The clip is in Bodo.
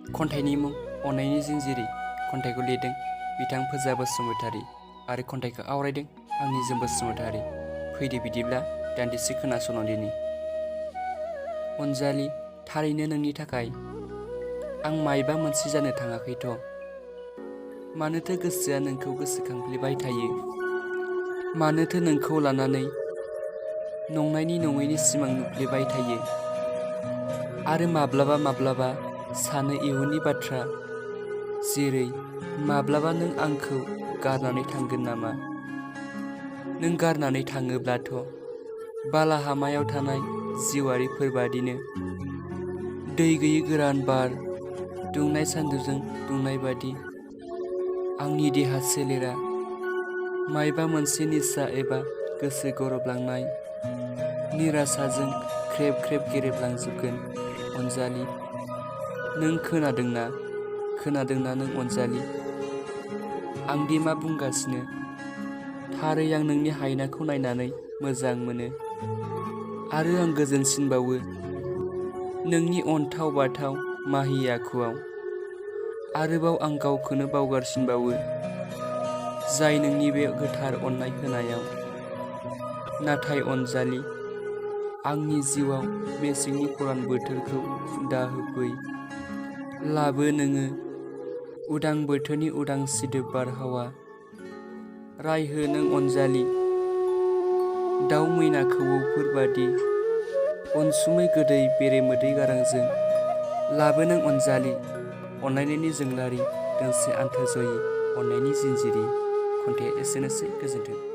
खन्थाइनि मुं अन्नायनि जिन्जिरि। खन्थाइखौ लिरदों बिथां फwja बसुमतारी आरो खन्थाइखौ आवरायदों आं निजोम बसुमतारी। फैदो बिदिब्ला दान्दिसे खोनासंदिनि। अनजालि, थारैनो नोंनि थाखाय आं मायबा मोनसे जानो थाङाखैथ'। मानोथो गोसोआ नोंखौ गोसोखांफ्लेबाय थायो? मानोथो नोंखौ लानानै नंनायनि नङैनि सिमां नुफ्लेबाय थायो? आरो माब्लाबा माब्लाबा सानो इयुननि बाथ्रा, जेरै माब्लाबा नों आंखौ गारनानै थांगोन नामा? नों गारनानै थाङोब्लाथ' बालाहामायाव थानाय जिउआरिफोरबादिनो दै गैयै गोरान बार, दुंनाय सान्दुंजों दुंनाय बादि आंनि देहा सोलेरा मायबा मोनसे निसा एबा गोसो गरबलांनाय निरासाजों ख्रेब ख्रेब गेरेबलांजोबगोन। अनजालि, नों खोनादोंना? खोनादोंना नों अनजालि? आंदि मा बुंगासिनो? थारै आं नोंनि हायनाखौ नायनानै मोजां मोनो। आरो आं गोजोनसिनबावो नोंनि अनथाव बाथाव माहि आखुआव। आरोबाव आं गावखौनो बावगारसिनबावो जाय नोंनि बे गोथार अननाय होनायाव। नाथाय अनजालि, आंनि जिउआव मेसेंनि खरान बोथोरखौ दाहोफै। लाबो नोङो उदां बोथोरनि उदां सिदोब बारहावा। रायहो नों अनजालि, दाउ मैना खौवौफोर बादि अनसुमै गोदै बेरेमोदै गारांजों। लाबो नों अनजालि, अननायनि जोंलारि दोंसे आन्थो जयि अन्नायनि जिन्जिरि। खन्थाइया एसेनोसै, गोजोन्थों।